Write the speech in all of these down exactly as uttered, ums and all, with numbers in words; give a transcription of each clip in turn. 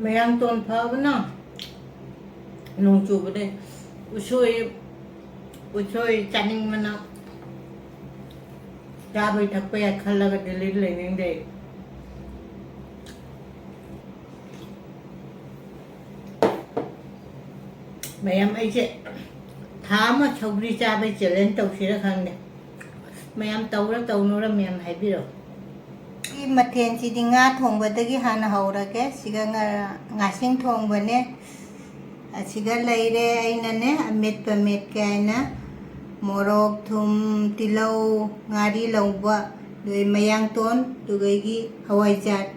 ꯃꯌꯥꯡꯇꯣꯟ ꯐꯕꯅ ꯅꯣꯡ ꯆꯨꯕꯗꯩ ꯎꯁꯣꯏ, ꯎꯁꯣꯏ ꯆꯥꯅꯤꯡꯕꯅ ꯆꯥꯕꯩ ꯊꯛꯄ ꯌꯥꯏ ꯈꯜꯂꯒ ꯗꯤꯜꯂꯤꯗ ꯂꯩꯅꯤꯡꯗꯦ꯫ ꯃꯌꯥꯝ, ꯑꯩꯁꯦ ꯊꯥ ꯑꯃ ꯁꯧꯒ꯭ꯔꯤ ꯆꯥꯕꯩ challenge ꯇꯧꯁꯤꯔ ꯈꯪꯗꯦ꯫ ꯃꯌꯥꯝ ꯇꯧꯔ ꯇꯧꯅꯨꯔ ꯃꯌꯥꯝ ꯍꯥꯏꯕꯤꯔꯣ꯫ ꯁꯤ ꯃꯊꯦꯜꯁꯤꯗꯤ ꯉꯥ ꯊꯣꯡꯕꯗꯒꯤ ꯍꯥꯟꯅ ꯍꯧꯔꯒꯦ꯫ ꯁꯤꯒ ꯉꯥ-, ꯉꯥꯁꯤꯡ ꯊꯣꯡꯕꯅꯦ꯫ ꯑꯁꯤꯒ ꯂꯩꯔꯦ ꯑꯩꯅꯅꯦ ꯑꯃꯦꯠꯄ ꯃꯦꯠꯀꯦ ꯍꯥꯏꯅ ꯃꯣꯔꯣꯛ, ꯊꯨꯝ, ꯇꯤꯜꯍꯧ, ꯉꯥꯔꯤ ꯂꯧꯕ, ꯑꯗꯨꯒ ꯃꯌꯥꯡꯇꯣꯟ, ꯑꯗꯨꯒ ꯑꯩꯒꯤ ꯍꯋꯥꯏꯖꯥꯔ,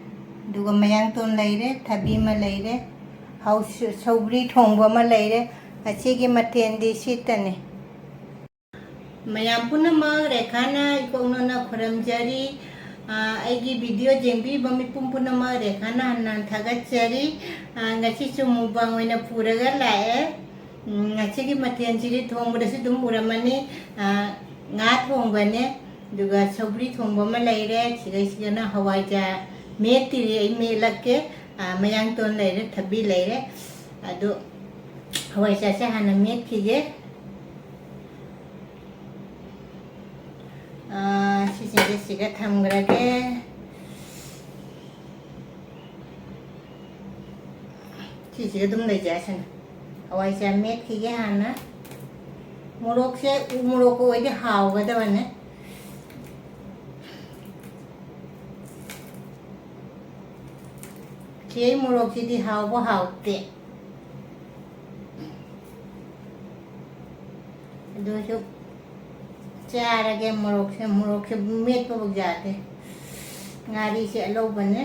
ꯑꯗꯨꯒ ꯃꯌꯥꯡꯇꯣꯟ ꯂꯩꯔꯦ, ꯊꯕꯤ ꯑꯃ ꯂꯩꯔꯦ, ꯍꯧ-, ꯁꯧꯒ꯭ꯔꯤ ꯊꯣꯡꯕ ꯑꯃ ꯂꯩꯔꯦ꯫ ꯑꯁꯤꯒꯤ ꯃꯊꯦꯜꯗꯤ ꯁꯤꯠꯇꯅꯤ꯫ ꯃꯌꯥꯝ ꯄꯨꯝꯅꯃꯛ ꯔꯦꯈꯥꯅ ꯏꯀꯣꯛꯅꯅ ꯈꯨꯔꯨꯝꯖꯔꯤ꯫ ꯑ, ꯑꯩꯒꯤ video ꯌꯦꯡꯕꯤꯕ ꯃꯤꯄꯨꯝ ꯄꯨꯝꯅꯃꯛ ꯔꯦꯈꯥꯅ ꯍꯟꯅ ꯊꯥꯒꯠꯆꯔꯤ꯫ ꯑ, ꯉꯁꯤꯁꯨ mukbang ꯑꯣꯏꯅ ꯄꯨꯔꯒ ꯂꯥꯛꯑꯦ꯫ ꯎꯝ, ꯉꯁꯤꯒꯤ ꯃꯊꯦꯜꯁꯤꯗꯤ ꯊꯣꯡꯕꯗꯁꯨ ꯑꯗꯨꯝ ꯎꯔꯝꯃꯅꯤ꯫ ꯑ, ꯉꯥ ꯊꯣꯡꯕꯅꯦ, ꯑꯗꯨꯒ ꯁꯧꯒ꯭ꯔꯤ ꯊꯣꯡꯕ ꯑꯃ ꯂꯩꯔꯦ, ꯁꯤꯗꯩꯁꯤꯗꯅ ꯍꯋꯥꯏꯖꯥꯔ ꯃꯦꯠꯇꯤꯔꯤ, ꯑꯩ ꯃꯦꯠꯂꯛꯀꯦ꯫ ꯑ, ꯃꯌꯥꯡꯇꯣꯟ ꯂꯩꯔꯦ, ꯊꯕꯤ ꯂꯩꯔꯦ, ꯑꯗꯨ ꯍꯋꯥꯏꯖꯥꯔꯁꯦ ꯍꯥꯟꯅ ꯃꯦꯠꯈꯤꯒꯦ꯫ ꯑ, ꯁꯤꯁꯤꯡꯁꯦ ꯁꯤꯒ ꯊꯝꯈ꯭ꯔꯒꯦ꯫ ꯁꯤꯁꯤꯒ ꯑꯗꯨꯝ ꯂꯩꯖꯔꯁꯅꯨ꯫ ꯍꯋꯥꯏꯁꯦ ꯃꯦꯠꯈꯤꯒꯦ ꯍꯥꯟꯅ꯫ ꯃꯣꯔꯣꯛꯁꯦ ꯎ ꯃꯣꯔꯣꯛꯀ ꯑꯣꯏꯗꯤ ꯍꯥꯎꯒꯗꯕꯅꯦ꯫ ꯆꯦ ꯃꯣꯔꯣꯛꯁꯤꯗꯤ ꯍꯥꯎꯕ ꯍꯥꯎꯇꯦ꯫ ꯑꯗꯨꯁꯨ ꯆꯥꯔꯒꯦ꯫ ꯃꯣꯔꯣꯛꯁꯦ, ꯃꯣꯔꯣꯛꯁꯦ ꯃꯦꯠꯄꯕꯨ ꯌꯥꯗꯦ꯫ ꯉꯥꯔꯤꯁꯦ ꯑꯂꯧꯕꯅꯦ꯫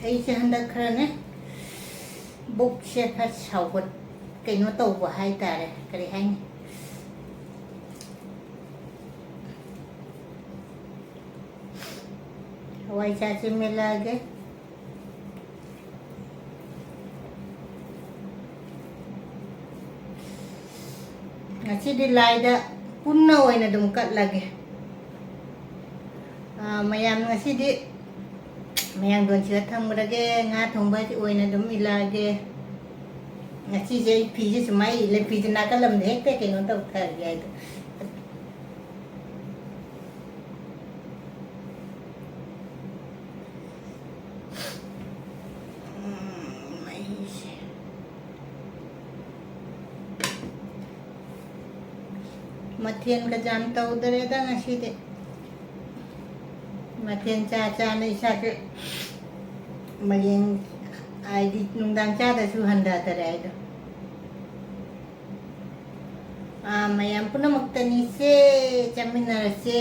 ꯑꯩꯁꯦ ꯍꯟꯗꯛ ꯈꯔꯅꯦ ꯕꯨꯛꯁꯦ ꯈꯔ ꯁꯥꯎꯒꯠ-, ꯀꯩꯅꯣ ꯇꯧꯕ ꯍꯥꯏꯇꯥꯔꯦ, ꯀꯔꯤ ꯍꯥꯏꯅꯤ? ꯍꯋꯥꯏꯖꯥꯔꯁꯦ ꯃꯦꯠꯂꯛꯑꯒꯦ꯫ ꯉꯁꯤꯗꯤ ꯂꯥꯏꯗ ꯄꯨꯟꯅ ꯑꯣꯏꯅ ꯑꯗꯨꯝ ꯀꯠꯂꯒꯦ꯫ ꯑꯥ, ꯃꯌꯥꯝ ꯉꯁꯤꯗꯤ ꯃꯌꯥꯡꯗꯣꯟꯁꯤꯗ ꯊꯝꯈ꯭ꯔꯒꯦ꯫ ꯉꯥ ꯊꯣꯡꯕ ꯑꯣꯏꯅ ꯑꯗꯨꯝ ꯏꯜꯂꯛꯑꯒꯦ꯫ ꯉꯁꯤꯁꯦ ꯑꯩ ꯐꯤꯁꯦ ꯁꯨꯃꯥꯏꯅ ꯏꯜꯂꯦ, ꯐꯤꯁꯦ ꯅꯥꯀꯜ ꯑꯃꯗ ꯍꯦꯛꯇ ꯀꯩꯅꯣ ꯇꯧꯊꯔꯒꯦ ꯍꯥꯏꯗꯣ꯫ ꯎꯝ, ꯃꯩꯁꯦ꯫ ꯃꯊꯦꯜꯒ ꯌꯥꯝ ꯇꯧꯗꯔꯦꯗ ꯉꯁꯤꯗꯤ꯫ ꯃꯊꯦꯜ ꯆꯥ ꯆꯥꯅ ꯏꯁꯥꯁꯦ ꯃꯌꯦꯡ, ꯍꯥꯏꯗꯤ ꯅꯨꯡꯗꯥꯡ ꯆꯥꯗꯁꯨ ꯍꯟꯊꯗꯔꯦ ꯍꯥꯏꯗꯣ꯫ ꯑꯥ, ꯃꯌꯥꯝ ꯄꯨꯝꯅꯃꯛꯇꯅꯤꯁꯦ, ꯆꯥꯃꯤꯟꯅꯔꯁꯦ꯫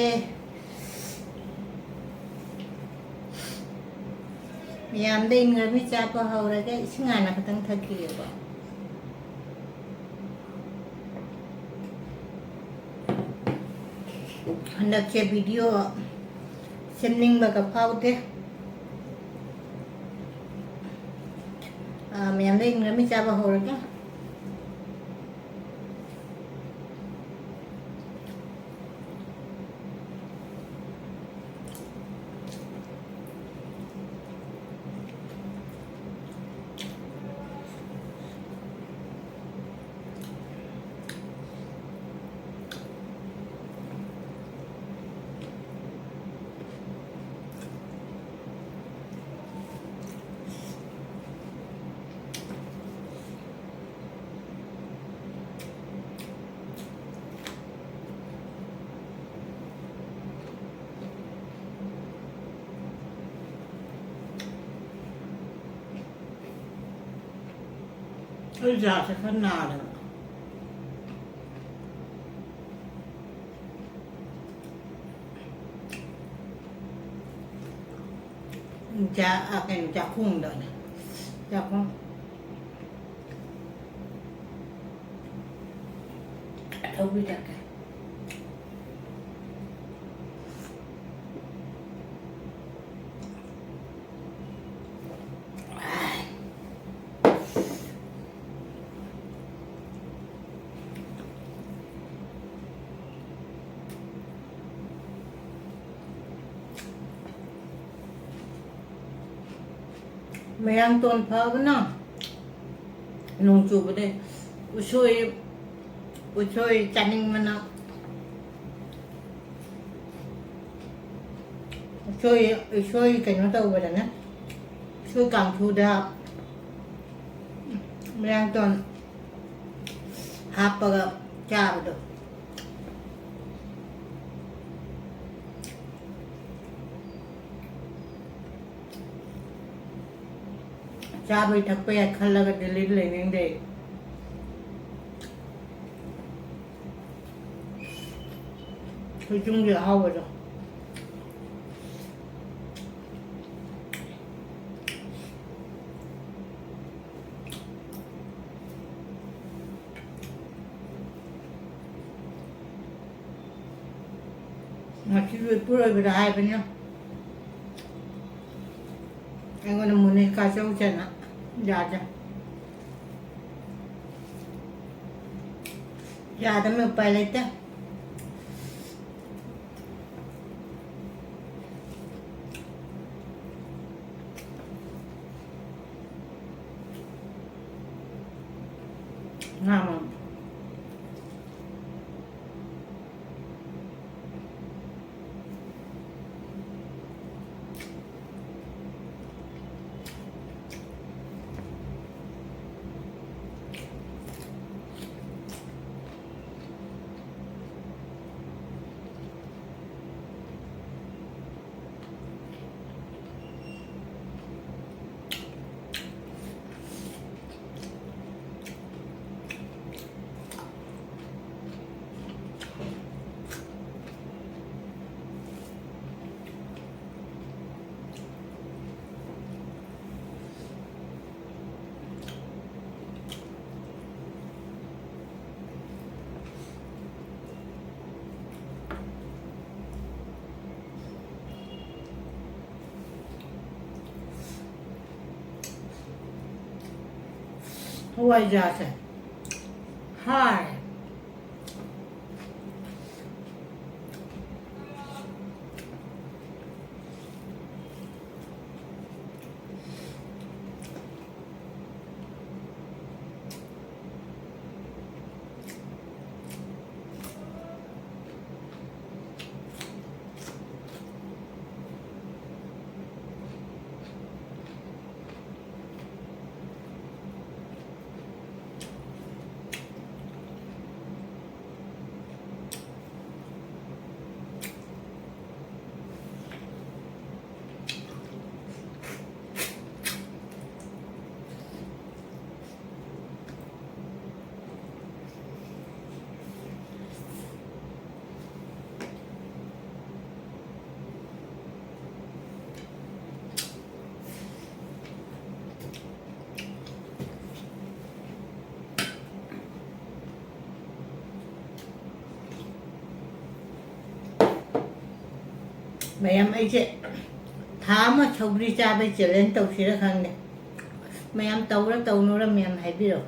ꯃꯌꯥꯝꯗ ꯏꯟꯈ꯭ꯔꯕꯤ ꯆꯥꯕ ꯍꯧꯔꯒ ꯏꯁꯤꯡ ꯍꯥꯟꯅ ꯈꯛꯇꯪ ꯊꯛꯈꯤꯒꯦꯀꯣ꯫ ꯍꯟꯗꯛꯁꯦ video ꯁꯦꯝꯅꯤꯡꯕꯒ ꯐꯥꯎꯗꯦ꯫ ꯑꯥ, ꯃꯌꯥꯝꯗ ꯏꯟꯈ꯭ꯔꯕꯤ ꯆꯥꯕ ꯍꯧꯔꯒꯦ꯫ ꯑꯩ ꯖꯥꯁꯦ ꯈꯔ ꯅꯥꯔꯦꯕ꯫ ꯖꯥ-, ꯑ, ꯀꯩꯅꯣ, ꯆꯥꯛꯈꯣꯡꯗꯅꯦ꯫ ꯆꯥꯛꯈꯣꯡ꯫ ꯊꯧꯕꯤ ꯊꯛꯀꯦ꯫ ꯃꯌꯥꯡꯇꯣꯟ ꯐꯕꯅ ꯅꯣꯡ ꯆꯨꯕꯗꯩ ꯎꯁꯣꯏ, ꯎꯁꯣꯏ ꯆꯥꯅꯤꯡꯕꯅ, ꯎꯁꯣꯏ, ꯎꯁꯣꯏ ꯀꯩꯅꯣ ꯇꯧꯕꯗꯅ, ꯎꯁꯣꯏ ꯀꯥꯡꯁꯨꯗ ꯃꯌꯥꯡꯇꯣꯟ ꯍꯥꯞꯄꯒ ꯆꯥꯕꯗꯣ꯫ ꯆꯥꯕꯩ ꯊꯛꯄ ꯌꯥꯏ ꯈꯜꯂꯒ ꯗꯤꯜꯂꯤꯗ ꯂꯩꯅꯤꯡꯗꯦ꯫ ꯈꯣꯏ ꯌꯨꯝꯒꯤ ꯑꯍꯥꯎꯕꯗꯣ꯫ ꯉꯁꯤꯁꯨ ꯏꯄꯨꯔꯣꯏꯕꯗ ꯍꯥꯏꯕꯅꯤ, ꯑꯩꯉꯣꯟꯗ ꯃꯣꯅꯤꯀꯥ ꯆꯧꯁꯦꯅ꯫ ꯌꯥꯗꯦ꯫ ꯌꯥꯗꯕꯅ ꯎꯄꯥꯏ ꯂꯩꯇꯦ꯫ ꯉꯥ ꯃꯔꯨꯝ꯫ ꯍꯋꯥꯏꯖꯥꯔꯁꯦ ꯍꯥꯔ꯫ ꯃꯌꯥꯝ, ꯑꯩꯁꯦ ꯊꯥ ꯑꯃ ꯁꯧꯒ꯭ꯔꯤ ꯆꯥꯕꯩ challenge ꯇꯧꯁꯤꯔ ꯈꯪꯗꯦ꯫ ꯃꯌꯥꯝ ꯇꯧꯔ ꯇꯧꯅꯨꯔ ꯃꯌꯥꯝ ꯍꯥꯏꯕꯤꯔꯛꯑꯣ꯫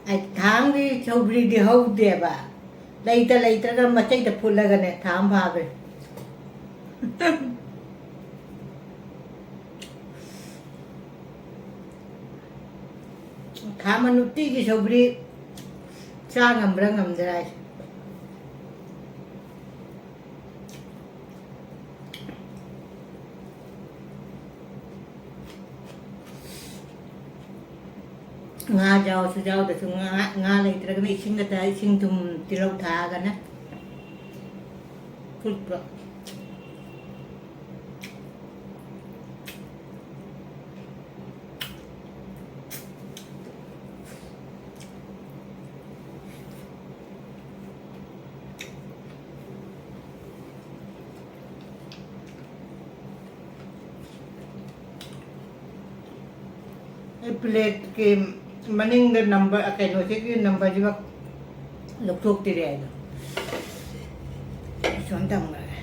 ꯑꯩ ꯊꯥ ꯑꯃꯒꯤ ꯁꯧꯒ꯭ꯔꯤꯗꯤ ꯍꯧꯗꯦꯕ꯫ ꯂꯩꯇ ꯂꯩꯇ꯭ꯔꯒ ꯃꯆꯩꯗ ꯐꯨꯠꯂꯒꯅꯦ ꯊꯥ ꯑꯃ ꯐꯥꯕ꯭ꯔꯦ꯫ ꯊꯥ ꯑꯃ ꯅꯨꯡꯇꯤꯒꯤ ꯁꯧꯒ꯭ꯔꯤ ꯆꯥ ꯉꯝꯕ꯭ꯔꯥ ꯉꯝꯗ꯭ꯔꯥ ꯍꯥꯏꯁꯦ꯫ ꯉꯥ ꯌꯥꯎꯔꯁꯨ ꯌꯥꯎꯗ꯭ꯔꯁꯨ, ꯉꯥ, ꯉꯥ ꯂꯩꯇ꯭ꯔꯒꯅ ꯏꯁꯤꯡꯒ ꯇ-, ꯏꯁꯤꯡ ꯊꯨꯝ ꯇꯤꯜꯍꯧ ꯊꯥꯛꯑꯒꯅ ꯐꯨꯠꯄ꯫ ꯑꯩ plateꯀꯤ ꯃꯅꯤꯡꯗ number, ꯀꯩꯅꯣꯁꯤꯒꯤ numberꯁꯤꯃꯛ ꯂꯧꯊꯣꯛꯇ꯭ꯔꯤ ꯍꯥꯏꯗꯣ꯫ ꯁꯨꯝ ꯊꯝꯈ꯭ꯔꯒꯦ꯫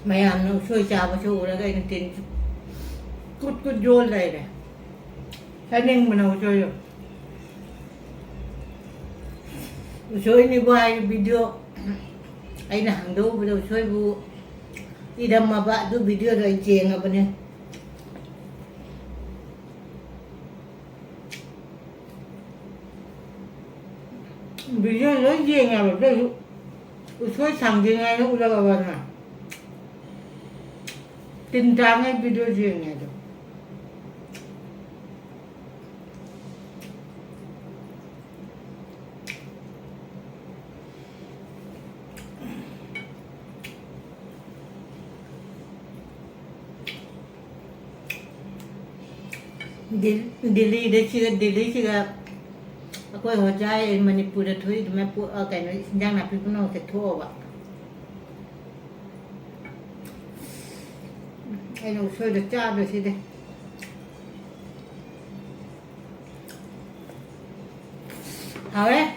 ꯃꯌꯥꯝꯅ ꯎꯁꯣꯏ ꯆꯥꯕꯁꯨ ꯎꯔꯒ ꯑꯩꯅ ꯇꯤꯟ ꯀꯨꯠ ꯀꯨꯠ ꯌꯣꯜ ꯂꯩꯔꯦ꯫ ꯆꯥꯅꯤꯡꯕꯅ ꯎꯁꯣꯏꯗꯣ꯫ ꯎꯁꯣꯏꯅꯤꯕꯨ ꯍꯥꯏ ꯚꯤꯗꯤꯑꯣ ꯑꯩꯅ ꯍꯪꯗꯣꯛꯎꯕꯗ ꯎꯁꯣꯏꯕꯨ ꯏꯔꯝꯃꯕ ꯑꯗꯨ ꯚꯤꯗꯤꯑꯣꯗꯣ ꯑꯩ ꯌꯦꯡꯉꯕꯅꯦ꯫ ꯚꯤꯗꯤꯑꯣ ꯂꯣꯏ ꯌꯦꯡꯉꯦꯕ, ꯑꯗꯨ ꯑꯣꯏꯁꯨ ꯎꯁꯣꯏ ꯁꯥꯡꯗ꯭ꯔꯤꯉꯩꯗ ꯎꯠꯂꯛꯑꯕꯅ꯫ ꯇꯤꯟ ꯇꯥꯡꯉꯩ ꯚꯤꯗꯤꯑꯣ ꯌꯦꯡꯉꯦ ꯑꯗꯣ꯫ ꯗꯤꯜ-, ꯗꯤꯜꯂꯤꯗ ꯁꯤꯒ, ꯗꯤꯜꯂꯤꯁꯤꯒ ꯑꯩꯈꯣꯏ ꯍꯣꯖꯥꯏ ꯃꯅꯤꯄꯨꯔꯗ ꯊꯣꯛꯏ ꯑꯗꯨꯃꯥꯏꯅ ꯄꯣ-, ꯑ, ꯀꯩꯅꯣ, ꯏꯟꯖꯥꯡ ꯅꯥꯄꯤ ꯄꯨꯝꯅꯃꯛꯁꯦ ꯊꯣꯛꯑꯕ꯫ ꯑꯩꯅ ꯎꯁꯣꯏꯗ ꯆꯥꯗꯣꯏꯁꯤꯗꯤ꯫ ꯍꯥꯎꯔꯦ꯫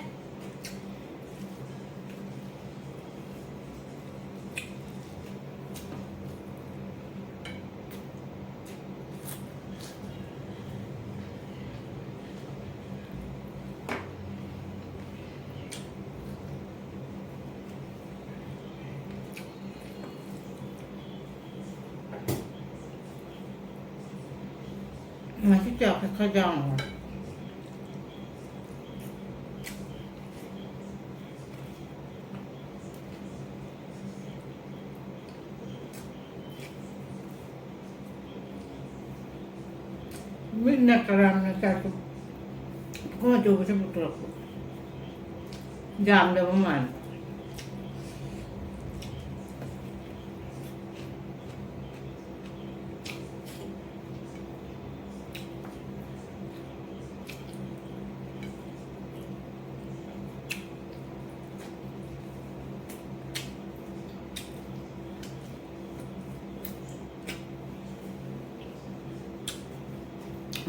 ꯉꯁꯤ ꯆꯥꯛꯁꯦ ꯈꯔ ꯌꯥꯝꯈ꯭ꯔꯦ꯫ ꯃꯤꯠꯅ ꯀꯔꯥꯝꯅ ꯆꯥꯊꯣꯛ-, ꯄꯨꯈꯝ ꯑꯆꯧꯕꯁꯦ ꯄꯨꯊꯣꯔꯛꯄ꯫ ꯌꯥꯝꯗꯕ ꯃꯥꯜꯂꯦ꯫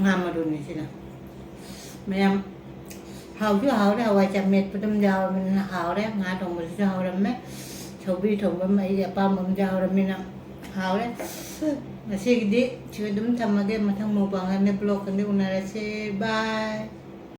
ꯉꯥ ꯃꯔꯨꯅꯤ ꯁꯤꯅ꯫ ꯃꯌꯥꯝ ꯍꯥꯎꯁꯨ ꯍꯥꯎꯔꯦ, ꯍꯋꯥꯏ ꯆꯥꯛ ꯃꯦꯠꯄ ꯑꯗꯨꯝ ꯌꯥꯎꯔꯕꯅꯤꯅ ꯍꯥꯎꯔꯦ꯫ ꯉꯥ ꯊꯣꯡꯕꯁꯤꯁꯨ ꯍꯥꯎꯔꯝꯃꯦ꯫ ꯁꯧꯒ꯭ꯔꯤ ꯊꯣꯡꯕ ꯑꯃ ꯑꯩꯒꯤ ꯑꯄꯥꯝꯕ ꯑꯃ ꯌꯥꯎꯔꯃꯤꯅ ꯍꯥꯎꯔꯦ꯫ ꯉꯁꯤꯒꯤꯗꯤ ꯁꯤꯒ ꯑꯗꯨꯝ ꯊꯝꯃꯒꯦ꯫ ꯃꯊꯪ ꯃꯨꯛꯕꯥꯡ ꯑꯅꯤ ꯕ꯭ꯂꯣꯛ ꯑꯅꯤ ꯎꯅꯔꯁꯦ꯫ ꯕꯥꯏ꯫